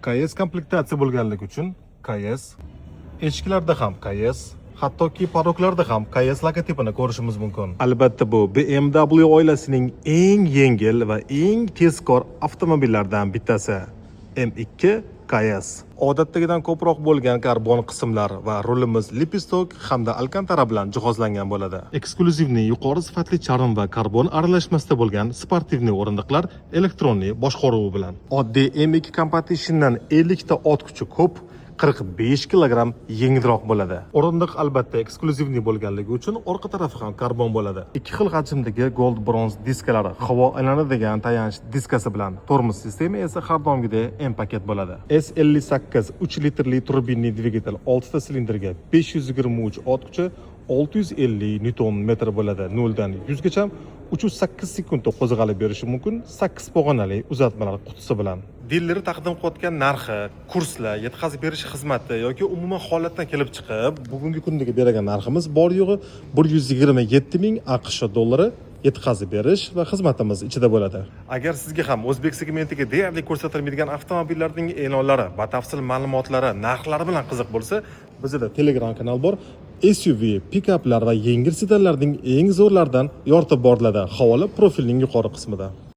KS komplektatsiya bo'lganligi uchun KS, eshiklarda ham KS, hattoki порог larda ham KS logotipini ko'rishimiz mumkin. Albatta, bu BMW oilasining eng yengil va eng tezkor avtomobillaridan bittasi M2 KS. Odatdagidan ko'proq bo'lgan karbon qismlar va rulimiz лепесток hamda alkantara bilan jihozlangan bo'ladi. Эксклюзивный yuqori sifatli charm va karbon aralashmasida bo'lgan спортивный o'rindiqlar электронный boshqaruvi bilan. Oddiy M2 Competitiondan 50 ta ot kuchi ko'p, 45 kilogramm yengilroq bo'ladi. O'rindiq albatta эксклюзивный bo'lganligi uchun orqa tarafi ham karbon bo'ladi. Ikki xil hajmdagi gold bronze diskalari, havo aylanadigan tayanch diskasi bilan, tormoz sistema esa har doimgidek M paket bo'ladi. S58 3 litrli turbinli dvigatel 6 ta silindrga 523 ot kuchi, 650 newton metr bo'ladi. 0 dan 100 gacha 3,8 sekundda qo'zg'alib berishi mumkin 8 pog'onali uzatmalar qutisi bilan. Diler taqdim qilayotgan narxi, kurslar, yetkazib berish xizmati yoki umuman holatdan kelib chiqib, bugungi kundagi bergan narximiz bor yo'g'i 127 ming AQSh dollari, yetkazib berish va xizmatimiz ichida bo'ladi. Agar sizga ham o'zbek segmentiga deyarli ko'rsatilmaydigan avtomobillarning e'lonlari, batafsil ma'lumotlari, narxlari bilan qiziq bo'lsa, bizda Telegram kanal bor. SUV, pikaplar va yengil sedanlarning eng zo'rlaridan yoritib boriladi. Havola profilning yuqori qismida.